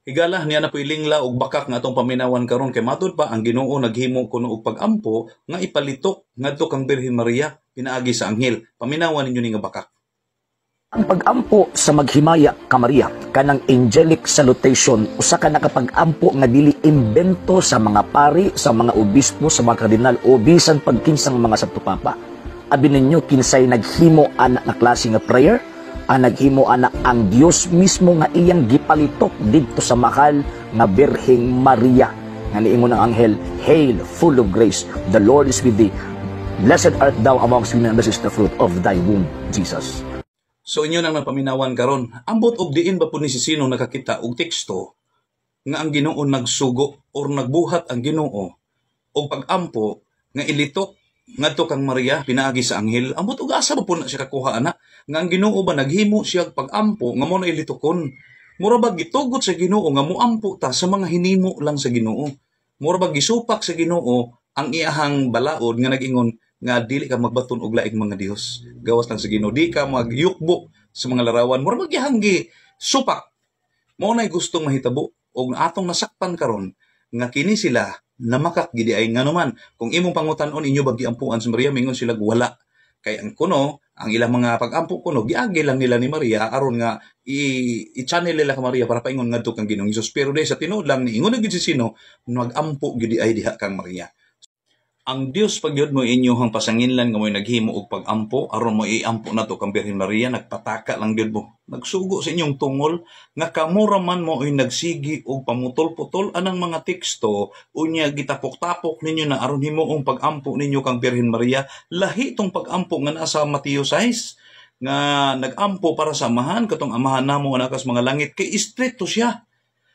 Higala niya na po'y lingla og bakak nga atong paminawan karon kay matud pa ang Ginoo naghimo kuno og pag-ampo nga ipalitok ngadto kang Birhen Maria pinaagi sa anghel. Paminawan ninyo ni nga bakak. Ang pag-ampo sa "Maghimaya ka Maria," kanang angelic salutation, usa ka nakapag-ampo nga dili imbento sa mga pari, sa mga obispo, sa mga kardinal o bisan pagkinsang mga Santo Papa. Abi ninyo kinsay naghimo ana nga klase nga prayer? Ang naghimo ana ang Dios mismo nga iyang gipalitok didto sa mahal nga Birheng Maria. Nga niingon ang anghel, "Hail, full of grace, the Lord is with thee. Blessed art thou amongst women, and blessed is the fruit of thy womb, Jesus." So inyo nang napaminawan karon. Ambot og diin ba pud ni si sino nakakita og teksto nga ang Ginoo nagsugo or nagbuhat ang Ginoo og pag-ampo nga ilitok ngadto kang Maria pinaagi sa anghel? Ambot og asa ba pud na siya kakuha ana nga ang Ginoo ba naghimo siya og pag-ampo nga mo na ilitokon? Mura ba gitugot sa Ginoo nga moampo ta sa mga hinimo lang sa Ginoo? Mura ba gisupak sa Ginoo ang iyahang balaod nga nag-ingon nga dili ka magbaton og laing mga dios gawas lang sa Ginoo, di ka magyukbo sa mga larawan? Mura ba gihang gi supak? Mao nay gustong mahitabo og atong nasakpan karon nga kini sila namakak gidi ay. Ngano man kung imong pangutan-on, "Inyo ba giampuan si Maria?" mingon sila wala, kay ang kuno ang ilang mga pag-ampo kuno giagi lang nila ni Maria aron nga i-channel nila ka Maria para paingon ngadto kang Ginoong Hesus. Pero di sa tinuod lang, niingon na gyud si sino magampo gyud ay diha kang Maria. Ang Dios pagyud mo inyohang pasanginlan nga mo'y naghimo og pag-ampo aron mo iampo nato kang Birhen Maria. Nagpataka lang gyud mo. Nagsugo sa inyong tungol nga kamo ra man mo oy nagsigi og pamutol-putol anang mga teksto, unya gitapok-tapok ninyo na aron himuong pag-ampo ninyo kang Birhen Maria. Lahi tong pag-ampo nga naa sa Mateo 6 nga nag-ampo para sa Amahan, katong "Amahan namo nga naa sa mga langit," kay istrikto siya.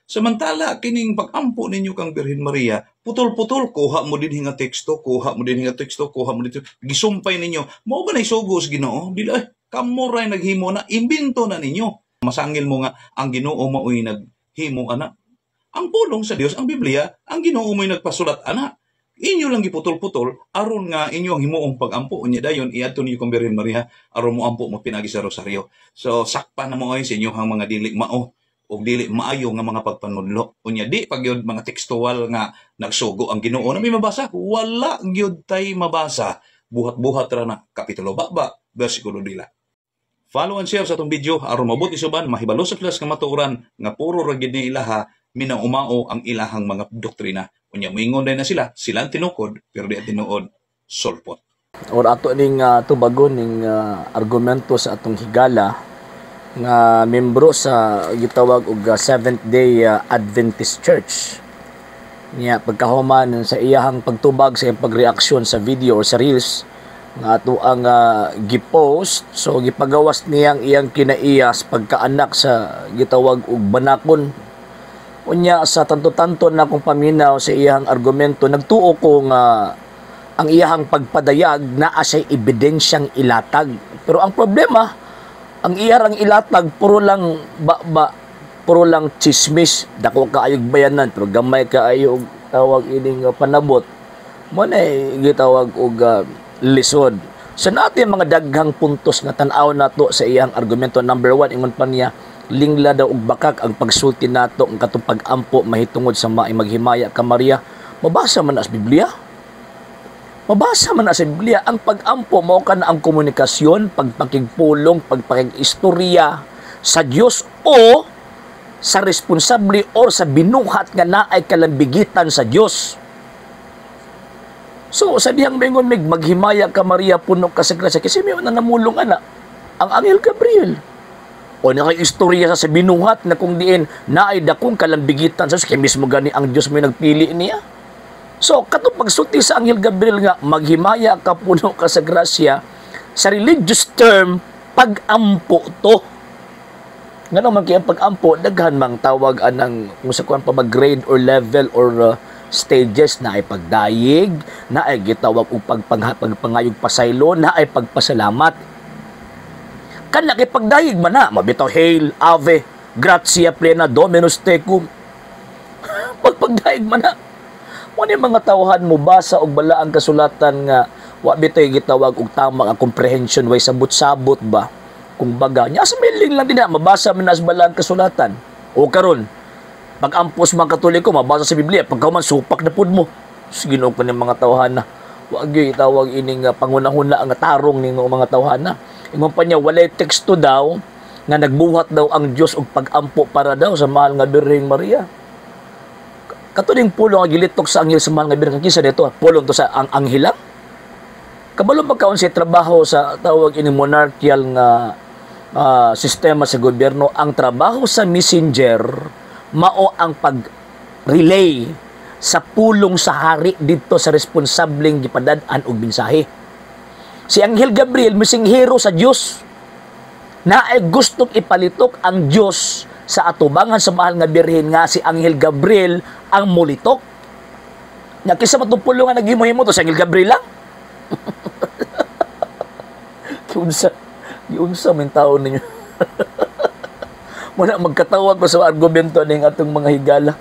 Samantala, kining pag-ampo ninyo kang Birhen Maria, putol-putol, kuha mo din nga teksto, kuha mo din nga teksto, kuha mo dito, gisumpay ninyo. Mao ba na isugo sa Ginoo? Dili ay, kamo ray naghimo na, imbento na ninyo. Masangil mo nga ang Ginoo maoy naghimo ana. Ang pulong sa Dios, ang Biblia, ang Ginoo mo'y nagpasulat ana. Inyo lang giputol-putol aron nga inyo ang himuong pag-ampo, unya dayon iadto ninyo kang Birhen Maria aron mo ampo mo pinagi sa rosaryo. So sakpan na mo ay sa inyohang mga dili mao o dili maayo nga mga pagpanudlo. Unya di pag yun mga tekstual nga nagsugo ang Ginoo na may mabasa, wala gyud tay mabasa. Buhat-buhat ra na kapitulo ba bersikulo dila. Follow and share sa atong video aron mabuti suban mahibalo sa class nga matuoran nga puro ra gid ni ilaha minaumao ang ilahang mga doktrina. Unya moingon din na sila, silang tinukod pero di ang tinuod sulpot. Or ato ning tubagon ning argumento sa atong higala nga membro sa gitawag og Seventh Day Adventist Church. Niya pagkahuman sa iyahang pagtubag sa iyang pagreaksyon sa video or sa reels nga ato ang gipost, so gipagawas niyang iyang kinaiyas pagkaanak sa gitawag og banakon. Unya sa tanto-tanto na akong paminaw sa iyang argumento, nagtuo ko nga ang iyahang pagpadayag naa siya'y ebidensyang ilatag. Pero ang problema, ang iyarang ilatag puro lang ba, puro lang chismis, dako kaayog bayanan pero gamay kaayo og tawag ining panabot mo na gitawag og lisod. So natin mga daghang puntos nga tan-aw nato sa iyang argumento. Number one, ingon pa niya, lingla daw og bakak ang pagsulti nato ang katong pag-ampo mahitungod sa "Maghimaya ka Maria." Mabasa man na sa Biblia. Mabasa man na sa Biblia, ang pag-ampo mao kana ang komunikasyon, pagpakigpulong, pagpakig-istorya sa Dios o sa responsable or sa binuhat nga naay kalambigitan sa Dios. So, sa dihang mingon mig "Maghimaya ka Maria, puno ka sa grasya," kasi may na namulong ana ang Anghel Gabriel. O nakay istorya sa binuhat na kung diin naay dakong kalambigitan sa Dios, kay mismo gani ang Dios may nagpili niya. So, katong pagsulti sa Anghel Gabriel nga "Maghimaya ka, puno ka sa grasya," sa religious term, pag-ampo to. Ngano man kay ang pag-ampo daghan mang tawag anang kung sa kuan pa ba grade or level or stages na ay pagdayeg, na ay gitawag og pagpangayog pasaylo, na ay pagpasalamat. Kana kay pagdayeg man na, mabitaw "Hail, Ave, gratia plena, Dominus tecum." Pagpagdayeg man na. Mo ni mga tawhan mo basa og balaang kasulatan nga wa bitay gitawag og tama nga comprehension, way sabot-sabot ba. Kung baga, nya sa miling lang din na mabasa man nas balaang kasulatan. O karon, Pag-ampo sa mga Katoliko, mabasa sa Biblia, pagkahuman supak na pud mo. Sige, Ginoo ko ng mga tawhana. Wag gyud tawag ining pangunahuna ang tarong ning mga tawhana. Ingon pa niya, walay teksto daw nga nagbuhat daw ang Dios og pag-ampo para daw sa mahal nga Birheng Maria. Katuning pulong nga gilitok sa anghel sa mahal nga Birhen, kinsa dito? Pulong to sa ang anghel lang? Kabalo pagkaon sa trabaho sa tawag ini monarchial nga sistema sa gobyerno, ang trabaho sa messenger mao ang pag-relay sa pulong sa hari didto sa responsableng gipadad-an og mensahe. Si Anghel Gabriel, misinghero sa Dios. Naay gustong ipalitok ang Dios sa atubangan sa mahal nga Birhen nga si Anghel Gabriel ang mulitok. Nya kinsa man tong pulong nga naghimo-himo to, si Anghel Gabriel lang? Giunsa, giunsa man taon ninyo. Muna magkatawag ko sa argumento ning atong mga higala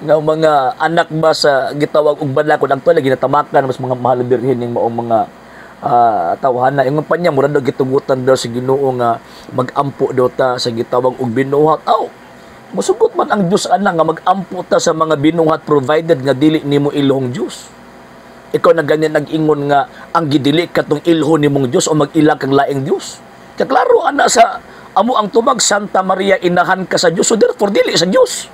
nga mga anak ba sa gitawag og balakod ang lagi ginatamakan mas mga mahal birhen ning maong mga tawhana. Ingon pa niya, mura daw gitugutan daw sa Ginoo nga magampo daw ta sa gitawag og binuhat. Aw, musugot man ang Dios ana nga magampo ta sa mga binuhat provided nga dili nimo ilhong Dios. Ikaw na ganyan nag-ingon nga ang gidili katong ilho nimong Dios o mag-ila kang laing Dios. Kaya klaro ana sa amo ang tubag, Santa Maria, inahan ka sa Dios, so therefore dili sa Dios.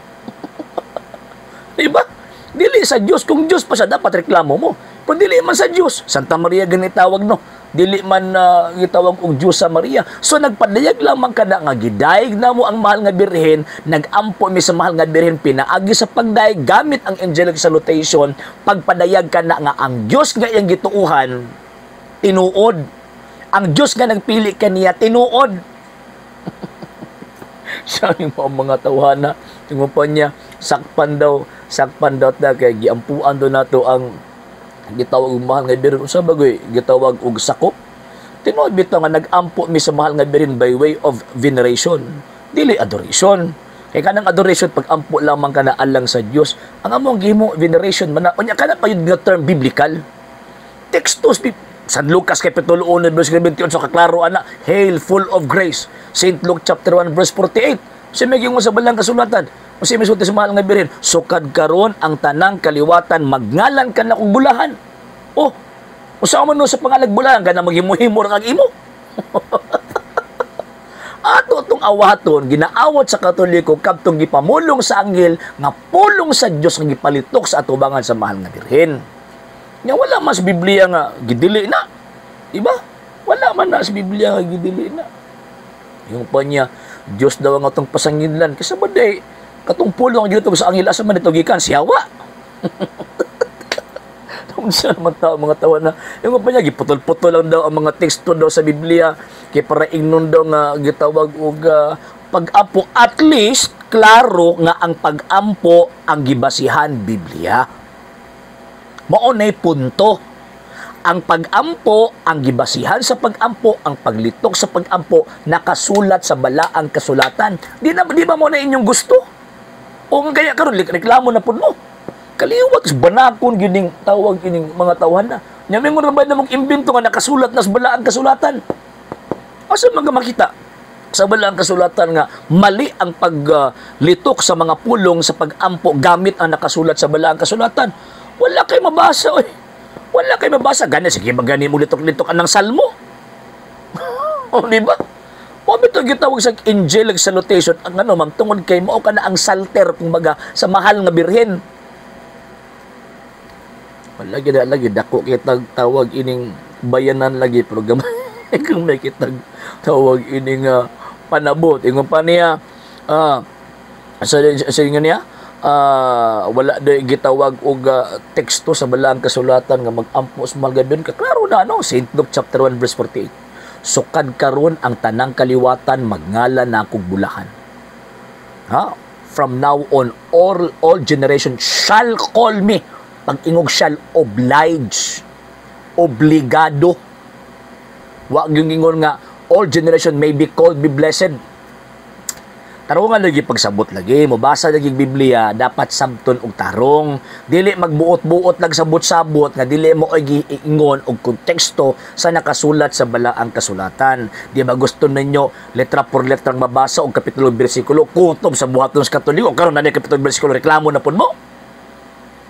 Diba? Dili sa Dios. Kung Dios pa siya, dapat reklamo mo. Kung dili man sa Dios, Santa Maria ganitawag no. Dili man gitawag og Dios sa Maria. So nagpadayag lamang kada nga gidayeg na mo ang mahal nga Birhen, nagampo mi sa mahal nga Birhen pinaagi sa pagdayeg gamit ang angelic salutation, pagpadayag kana nga ang Dios nga iyang gituuhan tinuod. Ang Dios nga nagpili kaniya tinuod. Siya mo ang mga tawhana. Ingon pa niya, sakpan daw ta kay giampuan do nato ang gitawag og mahal nga Birhen. Unsa ba goy gitawag og sakop? Tinuod bitaw nga nag-ampo mi sa mahal nga Birhen by way of veneration, dili adoration. Kay kanang adoration, pag-ampo lamang ka na alang sa Dios. Ang among gihimo, veneration man na. Unya kana pa yun nga term biblical. Textos San Lucas Kapitulo 1 verse 28, so kaklaro ana, "Hail, full of grace." St. Luke chapter 1 verse 48. Si may mo sa balang kasulatan. O si may sulti sa mahal nga Birhen, "Sukad karon ang tanang kaliwatan magngalan ka na kong bulahan." Oh, usa man no sa pangalag bulahan ka na maghimo-himo ra kag imo. Ato tong awaton, ginaawat sa Katoliko kadtong gipamulong sa anghel nga pulong sa Dios nga gipalitok sa atubangan sa mahal nga Birhen. Nga wala mas Biblia nga gidili na. Diba? Wala man na sa Biblia nga gidili na. Yung pa niya, Diyos daw ang atong pasangidlan. Kasi ba day, katong pulong ang gitog sa anghel, asa man ito gikan? Siyawa. Unsa naman tao mga tawa na. Yung pa niya, giputol-putol lang daw ang mga teksto daw sa Biblia kay para ingnon daw nga gitawag og pag-ampo. At least klaro nga ang pag-ampo ang gibasihan Biblia. Mao nay punto. Ang pag-ampo, ang gibasihan sa pag-ampo, ang paglitok sa pag-ampo, nakasulat sa balaang kasulatan. Di na di ba mo na inyong gusto? O nga kaya karon reklamo na pud mo. Kaliwat banakon gining tawag ining mga tawhan na. Nya mingon ra ba na mong imbento nga nakasulat na sa balaang kasulatan? Asa man ka makita sa balaang kasulatan nga mali ang paglitok sa mga pulong sa pag-ampo gamit ang nakasulat sa balaang kasulatan? Wala kay mabasa oy. Wala kay mabasa. Gani sige magani mo litok-litok anang salmo. O di ba? Wa bitaw gitawag sa angelic salutation ang ano ma'am, tungod kay mao kana ang salter kumbaga sa mahal nga Birhen. Wala gid lagi dako kitag tawag ining bayanan lagi pero gamay kung may kitag tawag ining panabot. Ingon pa niya sa ingon niya wala do gitawag og teksto sa balaang kasulatan nga mag-ampo sa mahal nga Birhen. Klaro na no, St. Luke chapter 1 verse 48. "Sukad karon ang tanang kaliwatan magngalan na akong bulahan." Ha? "From now on all generation shall call me." Pag ingog shall, oblige. Obligado. Wa yung ingon nga all generation may be called be blessed. Tarungan lagi pagsabot lagi, mobasa lagi Biblia, dapat sabton og tarong. Dili magbuot-buot lag sabot-sabot nga dili mo ay giingon og konteksto sa nakasulat sa balaang kasulatan. Di ba gusto ninyo letra por letra mabasa og kapitulo, bersikulo, kutob sa buhaton sa Katoliko? Karon na ni kapitulo, bersikulo, reklamo na pud mo.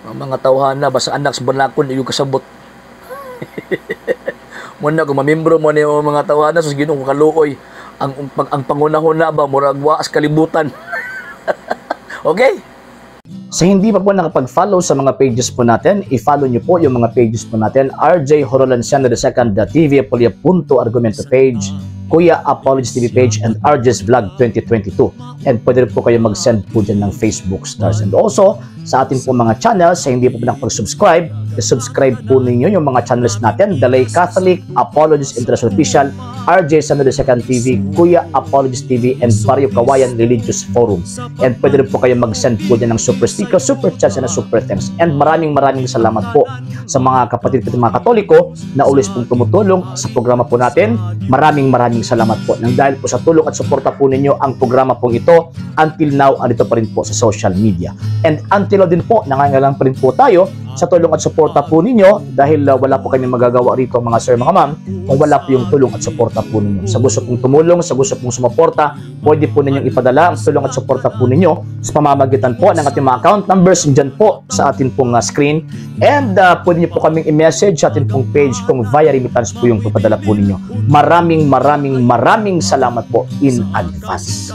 Ang mga tawhana basta anak sa banakon iyo kasabot. Mo na kung mamimbro mo ni mga tawhana, sus, Ginoo, kaluoy ang pangunahon na ba, murag waas kalibutan. Okay? Sa hindi pa po nakapag-follow sa mga pages po natin, i-follow nyo po yung mga pages po natin. RJ Horolanciano II, TV Apolia Punto Argumento page, Kuya Apologies TV page, and RJ's Vlog 2022. And pwede rin po kayo mag-send po dyan ng Facebook stars. And also, sa ating po mga channels, sa hindi po nakapag-subscribe, i-subscribe po ninyo yung mga channels natin: Dalay Catholic, Apologies International Official, RJ Sano II TV, Kuya Apologies TV, and Barrio Kawayan Religious Forum. And pwede rin po kayo mag-send po dyan ng super sticker, super chats, and super thanks. And maraming maraming salamat po sa mga kapatid ko, mga Katoliko na always pong tumutulong sa programa po natin. Maraming maraming salamat po. Nang dahil po sa tulong at suporta po ninyo, ang programa pong ito until now andito pa rin po sa social media. And until now din po, nangangailangan pa rin po tayo sa tulong at suporta po ninyo dahil wala po kami magagawa rito, mga sir, mga ma'am, kung wala po yung tulong at suporta po ninyo. Sa gusto pong tumulong, sa gusto pong sumuporta, pwede po ninyong ipadala ang tulong at suporta po ninyo sa pamamagitan po ng ating mga account numbers dyan po sa atin pong screen. And pwede niyo po kaming i-message sa atin pong page kung via remittance po yung papadala po ninyo. Maraming maraming maraming salamat po in advance.